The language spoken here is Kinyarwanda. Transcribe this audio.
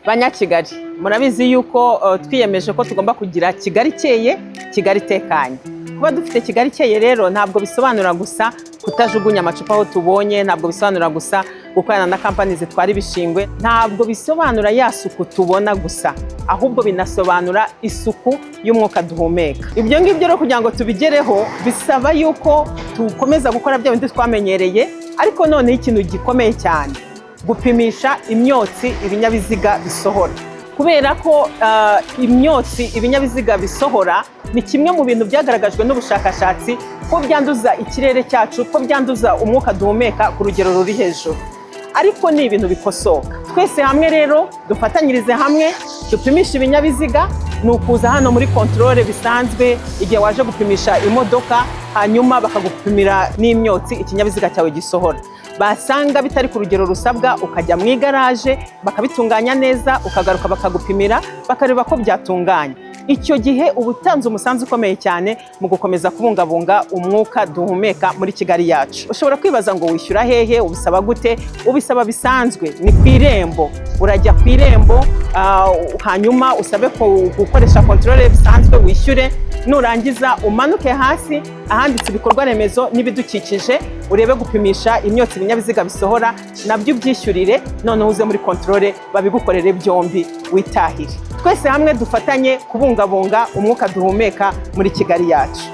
Banyakigali, murabizi yuko twiyemeje ko tugomba kugira Kigali ikeye, Kigali itekanye. Kuba dufite Kigali ikeye rero ntabwo bisobanura gusa kutajugunya amacupa aho tubonye, ntabwo bisobanura gusa gukorana na kampani zitwara ibishingwe, ntabwo bisobanura ya suku tubona gusa, ahubwo binasobanura isuku y'umwuka duhumeka. Ibyo ngibyo rero kugira ngo tubigereho bisaba yuko dukomeza gukora bya bindi twamenyereye, ariko noneho ikintu gikomeye cyane, gupimisha imyotsi ibinyabiziga bisohora, kubera ko imyotsi ibinyabiziga bisohora ni kimwe mu bintu byagaragajwe n'ubushakashatsi ko byanduza ikirere cyacu, ko byanduza umwuka duhumeka ku rugero ruri hejuru. Ariko ni ibintu bikosoka. Twese hamwe rero dufatanyirize hamwe dupimishe ibinyabiziga. Ni ukuza hano muri contrôle bisanzwe igihe waje gupimisha imodoka, hanyuma bakagupimira n'imyotsi ikinyabiziga cyawe gisohora. Basanga bitari ku rugero rusabwa, ukajya mu igaraje bakabitunganya neza, ukagaruka bakagupimira, bakareba ko byatunganye. Icyo gihe uba utanze umusanzu ukomeye cyane mu gukomeza kubungabunga umwuka duhumeka muri Kigali yacu. Ushobora kwibaza ngo wishyura hehe, ubisaba gute? Ubisaba bisanzwe, ni ku Irembo. Urajya ku Irembo, hanyuma usabe gukoresha contrôle bisanzwe, wishyure. Nurangiza umanuke hasi ahanditse ibikorwa remezo n'ibidukikije, urebe gupimisha imyotsi ibinyabiziga bisohora, nabyo ubyishyurire, noneho uze muri contrôle babigukorere byombi, witahire. Twese hamwe dufatanye kubungabunga umwuka duhumeka muri Kigali yacu.